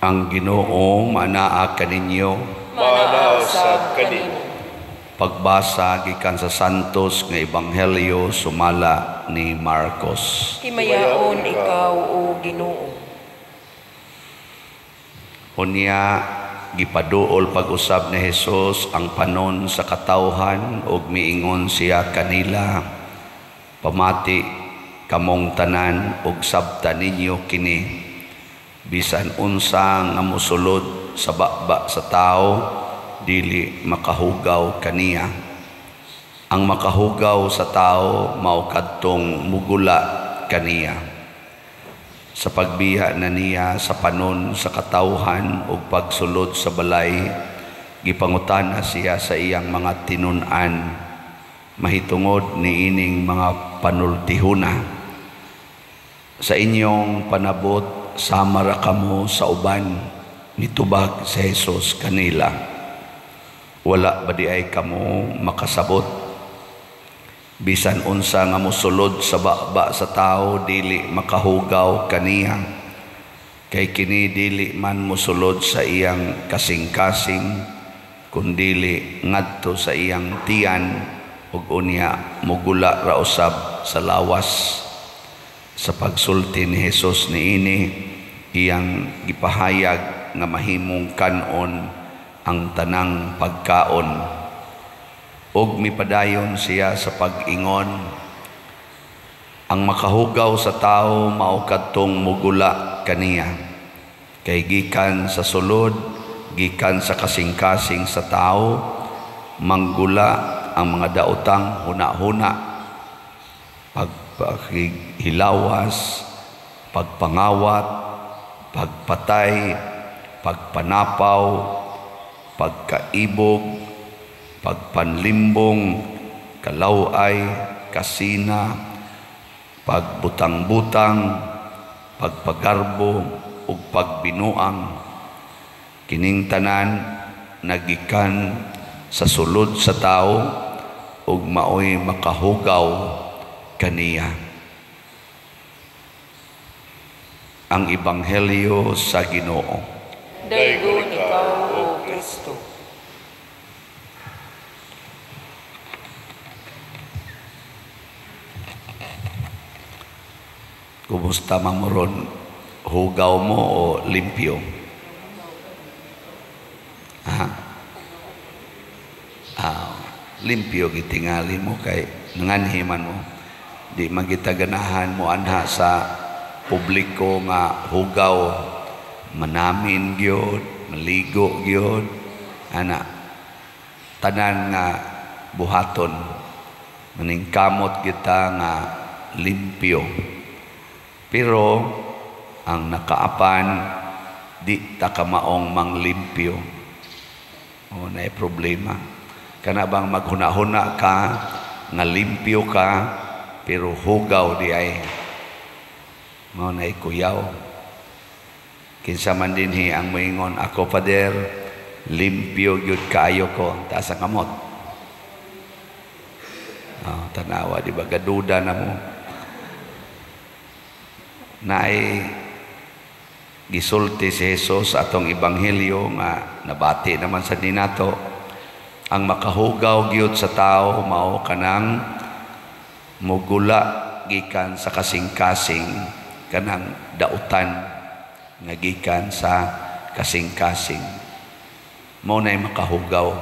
Ang Ginoo manaa kaninyo. Manaa usab kanimo. Pagbasa gikan sa Santos nga Ebanghelyo sumala ni Marcos. Himayaon ikaw, o Ginoo. Unya gipaduol pag-usab ni Jesus ang panon sa katawhan ug miingon siya kanila, "Pamati kamong tanan ug sabta ninyo kini, bisan unsa nga mosulod sa baba sa tawo dili makahugaw kaniya. Ang makahugaw sa tawo mao kadtong mugula kaniya." Sa pagbiya na niya sa panon sa katawhan ug pagsulod sa balay, gipangutana siya sa iyang mga tinun-an mahitungod niining mga panultihuna. "Sa inyong panabot, sama ra kamo sa uban," nitubag si Jesus kanila. "Wala ba di ay kamo makasabot? Bisan unsa nga mosulod sa baba sa tawo dili makahugaw kaniya. Kay kini dili man mosulod sa iyang kasing-kasing, kundili ngadto sa iyang tiyan ug unya mugula ra usab sa lawas." Sa pagsulti ni Jesus niini, iyang gipahayag nga mahimong kanon ang tanang pagkaon. Ug mipadayon siya sa pag-ingon, ang makahugaw sa tao mao kadtong mugula kaniya. Kay gikan sa sulod, gikan sa kasing-kasing sa tao, manggula ang mga daotang huna-huna, paghilawas, pagpangawat, pagpatay, pagpanapaw, pagkaibog, pagpanlimbong, kalaway, kasina, pagbutang-butang, pagpagarbo, ug pagbinuang. Kining tanan nagikan sa sulod sa tao ug maoy makahugaw kaniya. Ang Ebanghelyo sa Ginoo. Daygon ikaw, O Kristo. Kumusta man mo ron? Hugaw mo o limpyo? Ha? Limpyo gitingali mo kay nanganhiman mo. Di man kita ganahan mo anha sa publiko nga hugaw, manamin gyud, maligo gyud, ana tanan nga buhaton, maningkamot kita nga limpyo. Pero ang nakaapan di ta kamaong manglimpyo. O naay problema. Kana bang maghuna-huna ka nga limpyo ka pero hugaw di ay mao naay kuyaw. Kinsa man dinhi ang moingon, "Ako, Father, limpyo gyud kaayo ko," taas ang kamot. Oh, tanawa di ba gaduda na mo. Naay gisulti si Jesus atong ebanghelyo nga nabati naman sa ninato, ang makahugaw gyud sa tao mao kanang mugula gikan sa kasing-kasing, kanang dautan nga gikan sa kasing-kasing, mao nay makahugaw.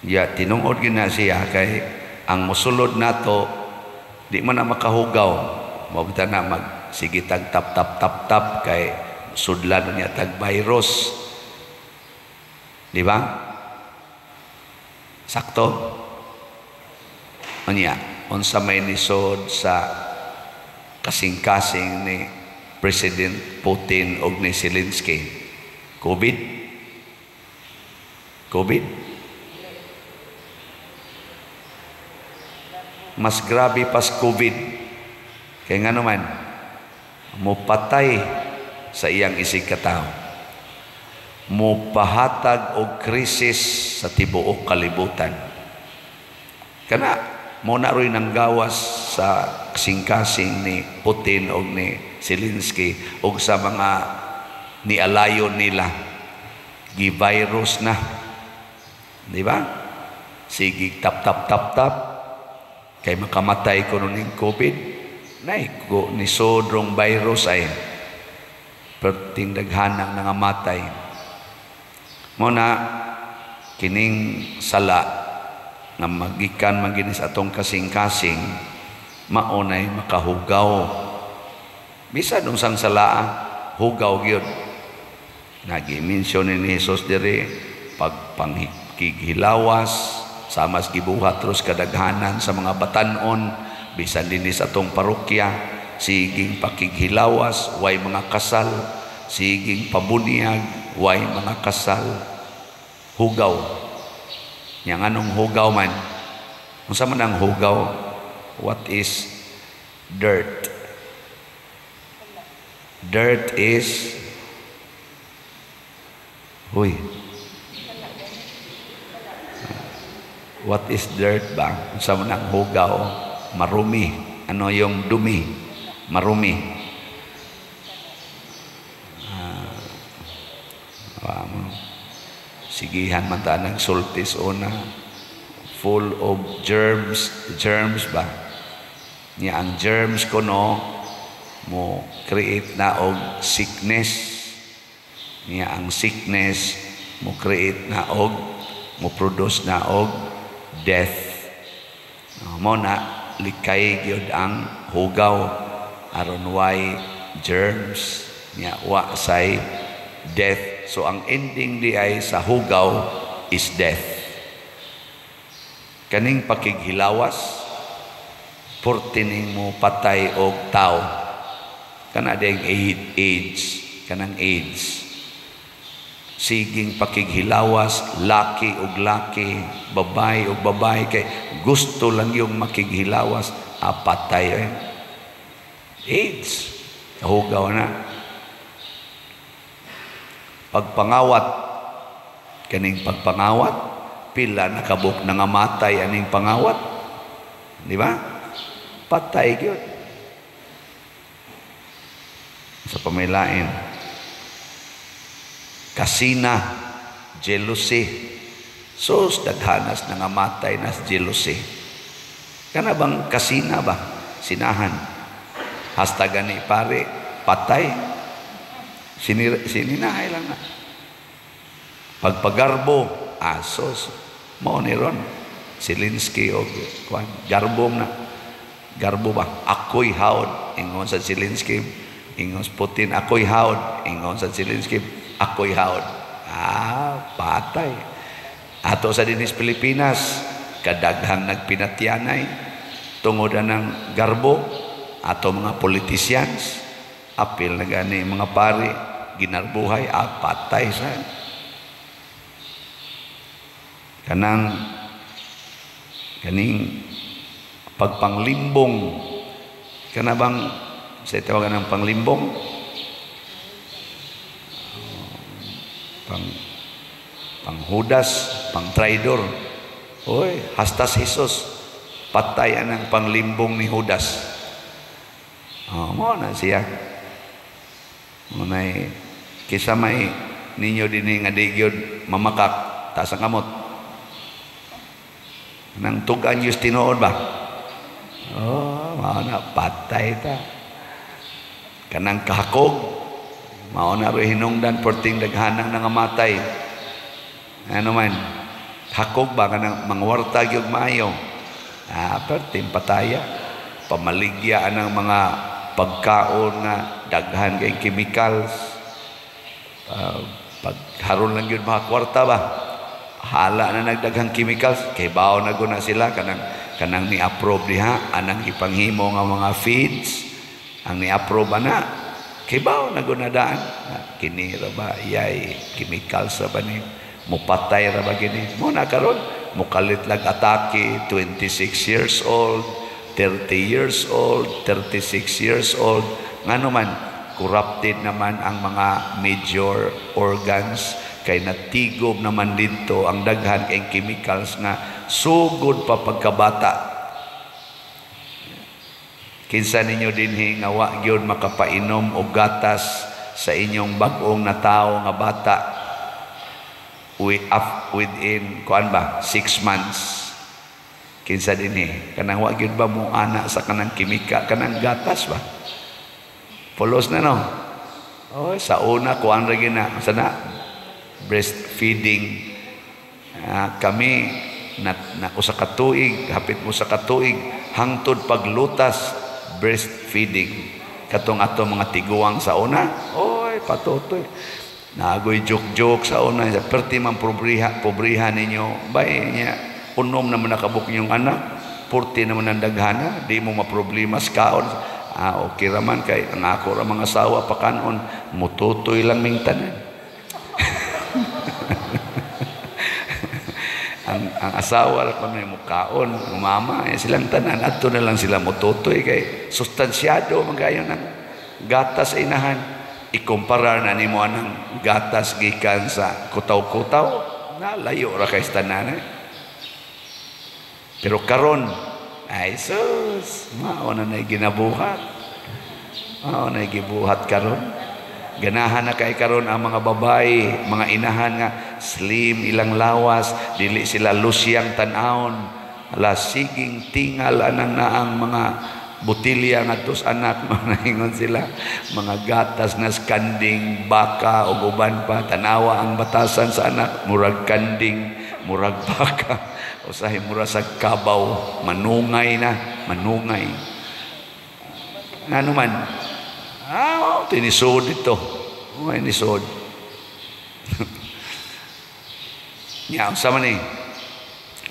Ya tinungod gyud na siya kay ang mosulod nato di man na makahugaw. Mao bitaw na magsige tag tap tap tap tap kay sudlan niya tag virus. Di ba? Sakto? Unya, unsa may nisod sa kasing-kasing ni President Putin og ni Zelensky? COVID? COVID? Mas grabe pas COVID. Kaya nga naman, mupatay sa iyang isig katao. Mupahatag og krisis sa tibuok kalibutan. Kana, mo na ro'y nanggawas sa kasing-kasing ni Putin og ni Zelensky og sa mga nialayon nila, gi-virus na, di ba? Sige, tap tap tap tap kay makamatay kuno ning COVID nay ko ni sodrong virus ay perting daghanang nangamatay. Mo na kining sala nga magikan man gini sa atong kasing-kasing, maunay makahugaw. Bisan unsang sala, hugaw gyud. Nagi-mention ni Jesus diri pagpanghikihilawas sama sa gibuhat ros kadaghanan sa mga batanon, bisan dinhi sa atong parokya, siging pakighilawas, way mga kasal, siging pabunyag, way mga kasal, hugaw. Nya nganong hugaw man? Unsa man ang hugaw? What is dirt? Dirt is, huy. What is dirt ba? Unsa man ang hugaw? Marumi. Ano yung dumi? Marumi. Sigihan man ta ng sultis una. Full of germs. Germs ba? Niya ang germs kuno mo create na og sickness. Niya ang sickness mo create na og mo produce na og death. Mo na likay gyud ang hugaw aron way germs, niya wa say death. So ang ending di ay sa hugaw is death. Kaning pakighilawas portining mo patay og tao. Kana ding AIDS, kanang AIDS. Siging pakighilawas, laki og laki, babae og babae, kay gusto lang yung makighilawas, patay eh. AIDS, hugaw na. Pagpangawat, kaning pagpangawat, pila nakabuk na nga matay aning pangawat, di ba? Patay gyud. Sa pamilain, kasina, jealousy. Sus, daghanas na nga matay na jealousy. Kana bang kasina ba? Sinahan. Hasta gani pare, patay. Sininahay lang na. Pagpagarbo, asos, mao ni ron. Zelensky og kwan, garbo na. Garbo ba? Ako'y haod. Ingon sa Zelensky, ingon sa Putin, ako'y haod. Ingon sa Zelensky, ako'y haod. Patay. Ato sa dinis Pilipinas, kadaghang nagpinatyanay tungod ng garbo, ato mga politicians, apil na gani mga pari, ginarbuhay, patay sa. Kanang kaning pagpanglimbong, kana bang sa tawagan ng panglimbong? Panghudas, pangtraidor. Oy, hastas Jesus, patay anang panglimbong ni Judas. Oh, mo na siya. Munay kisa may ninyo dinhi nga di gyud mamakak, taas ang kamot. Nang tugan yus tinuod ba? Oh, mao na patay ta. Kanang kahakog, mao na ro hinungdan perting daghanang nangamatay. Ano man? Hakog ba kanang mangwarta gyud maayo? Perting pataya. Pamaligya anang mga pagkaon nga daghan kay chemicals. Pagharon lang gyud mga kwarta ba? Hala na nagdaghang chemicals, kay bawo na guna sila kanang ni-approve diha anang ipanghimo nga mga feeds ang ni-approve ana, kay bawo na guna daan. Kini ra ba yay chemicals ra ba ni, mupatay ra ba gini? Mo na karon mukalit lag atake, 26 years old, 30 years old, 36 years old. Ngano man corrupted naman ang mga major organs, kay natigob naman dito ang daghan kay chemicals nga sugod pa pagkabata. Kinsa ninyo dinhi nga wa gyud makapainom og gatas sa inyong bag-ong natao nga bata we up within kuan ba 6 months? Kinsa dinhi kanang wa gyud ba mo ana sa kanang kimika, kanang gatas ba? Pulos na, no? Oh, sa una, kuan ra gyud na sa na breastfeeding. Kami na usa ka tuig, hapit mo sa katuig, hangtod paglutas, breastfeeding. Katong ato mga tiguang sa una, oy, patutoy. Naagoy joke-joke sa una, sa perti man pobriha, pobriha ninyo, bay niya, unom naman nakabuk inyong anak, purti naman ang daghana, di mo maproblema sa kaon. Ah, okay raman kay ang ako ra mga asawa pakanon, mututoy lang ming tanan. Ang asawa ra kuno mukaon, ang mama, eh, silang tanan adto na lang sila mututoy kay sustansyado man kayo ng gatas sa inahan. Ikumpara na nimo anang gatas gikan sa kutaw-kutaw, na layo ra kay tanan eh. Pero karon, ay sus, mao na nay ginabuhat. Mao na gibuhat karon. Ganahan na kay karon ang mga babae, mga inahan nga slim ilang lawas, dili sila lusyang tan-awon. Ala siging tingal anang naang mga botilya ngadto sa anak, mangingon sila mga gatas na kanding, baka ug uban pa. Tanawa ang batasan sa anak, murag kanding, murag baka, usahay mura sa kabaw, manungay na, manungay. Ngano man? Ah, tinisod ito. Oh, tinisod. Nya unsa man ni?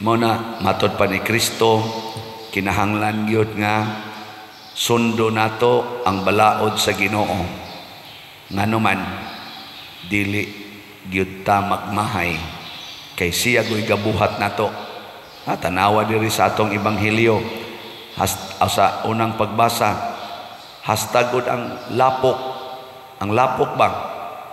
Mao na matod pa ni Kristo, kinahanglan gyud nga sundo nato ang balaod sa Ginoo. Ngano man dili gyud ta magmahay kay siya goy gabuhat nato. Ha, tanawa diri sa atong ebanghelyo sa unang pagbasa, hastagod ang lapok. Ang lapok ba?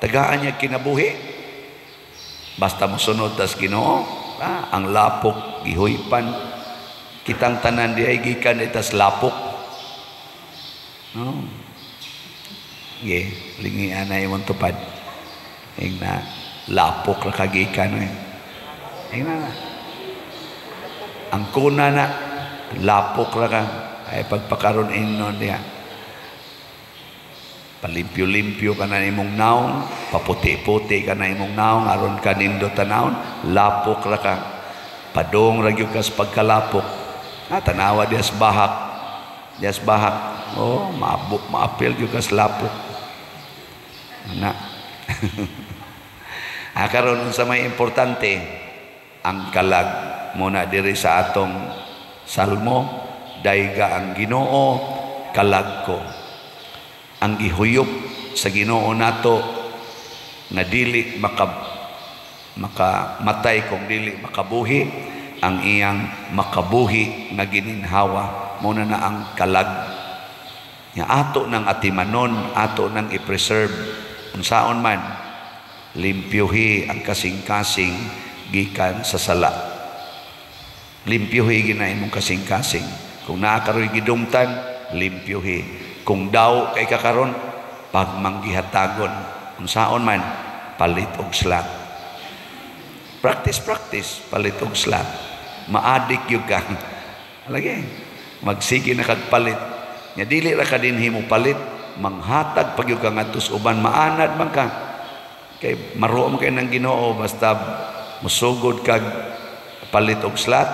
Tagaan niya kinabuhi. Basta mosunod tas Ginoo, ang lapok gihuypan. Kitang tanan di ay gikan itas lapok. No. Ge, lingian na imong tupad. Ing na lapok ra kagikan eh. Ing na. Ang kuna na lapok ra ka ay pagpakaron innon diha. Palimpyo-limpyo ka na imong naong, paputi-puti ka na imong naong, aron ka nindot tanawon, lapok ra ka. Padong ra gyud kas pagkalapok. Ah, tanawa dias bahak. Dias bahak. Oh, maabok, maapil gyud kas lapok. Na. Ah, karon unsa may importante ang kalag muna diri sa atong salmo, dayga ang Ginoo kalag ko. Ang gihuyop sa Ginoo nato nga dili makamatay kung dili makabuhi, ang iyang makabuhi nga gininhawa muna na ang kalag nga ato nang atimanon, ato nang i-preserve. Unsaon man, limpyuhi ang kasing-kasing gikan sa sala. Limpyuhi gina imong kasing-kasing. Kung naa karoy gidumtan, limpyuhi. Kung daw kay kakaron, pagmanggihatagon. Unsaon man, palit og slat. Practice, practice, palit og slat. Maadik yun ka. Lagi, magsige na kagpalit. Nya dili ra ka dinhi mo palit, manghatag pag yun ka ngadto sa uban, maanad man ka. Kay maruom kay ng Ginoo, basta musugod kag palit og slat,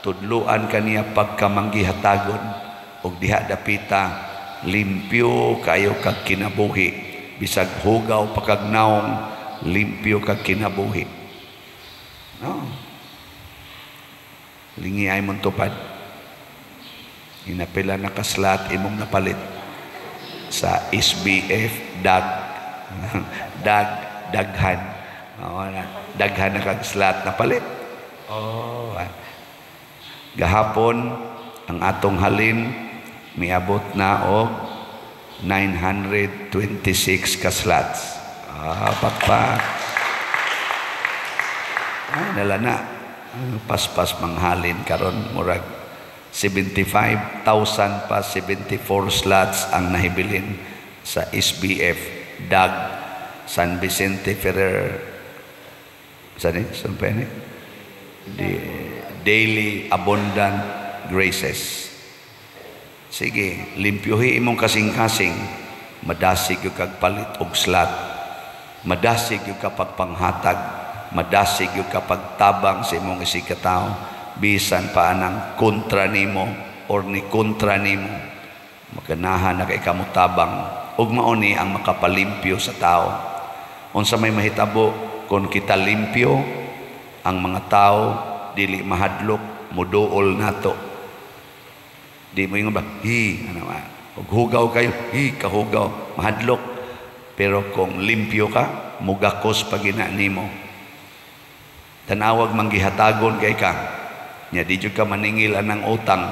tudluan ka niya pagkamanggihatagon og diha dapita limpyo kayo kag kinabuhi, bisag hugaw pa kag naong, limpyo kag kinabuhi. No. Lingi ay mong tupad. Inapila na kaslat imong napalit sa SBF dag dag daghan. Oh, na, daghan na kag slat napalit. Oh. Gahapon ang atong halin miabot na og 926 ka slots. Ah, pakpak. Ah, nala na. Paspas manghalin karon murag 75,000 pa 74 slots ang nahibilin sa SBF Dag San Vicente Ferrer sa ni San pa ni The Daily Abundant Graces. Sige, limpyuhi imong kasing-kasing, madasig yung kag palit og slot, madasig yung kapag panghatag, madasig yung kapag tabang sa imong isigkatao, bisan pa anang kontra nimo or ni kontra nimo, maganahan na kay kamutabang ug mao ni ang makapalimpyo sa tao. Unsa may mahitabo kung kita limpyo, ang mga tao dili mahadlok muduol nato. Di mo ingon ba, hi, ano ba? Ug hugaw kayo, hi, kahugaw, mahadlok. Pero kung limpyo ka, mugakos pa gina nimo. Tanawag manggihatagon kay ka. Nya di jud ka maningil anang utang.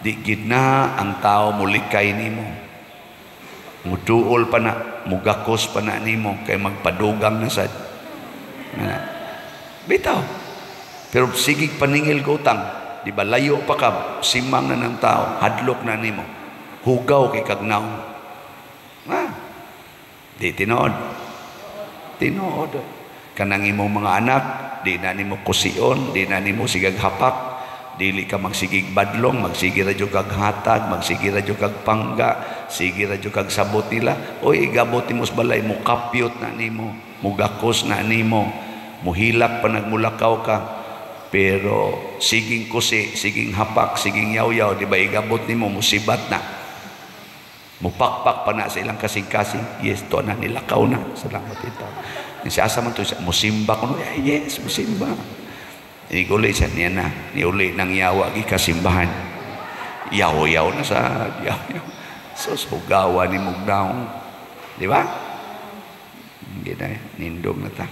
Di gid na ang tao mulikay nimo. Muduol pa na, mugakos pa na nimo kay magpadugang na sad. Nga. Bitaw. Pero sigig paningil ko utang, di ba layo pa ka, simang na ng tao, hadlok na nimo. Hugaw kay kagnaw. Ah, di tinuod. Tinuod. Kanang imong mga anak, di na nimo kusion, di na nimo sigag hapak, dili ka magsigig badlong, magsige ra jud kag hatag, magsige ra jud kag pangga, sige ra jud kag sabot nila. Oy, igabot nimo sa balay, mukapyot na nimo, mugakos na nimo, muhilak pa nagmulakaw ka. Pero siging kusi, siging hapak, siging yaw-yaw, di ba igabot nimo, musibat na. Mupakpak pa na sa ilang kasing-kasing. Yes, to na, nilakaw na. Salamat ito. Si asa man to, musimba ko no. Yes, musimba. Iniguli siya niya na. Niuli ng yawa, gikasimbahan. Yaw-yaw na sa, yaw-yaw. So, hugawa ni Mugnaw. Di ba? Hindi na, nindog na ta.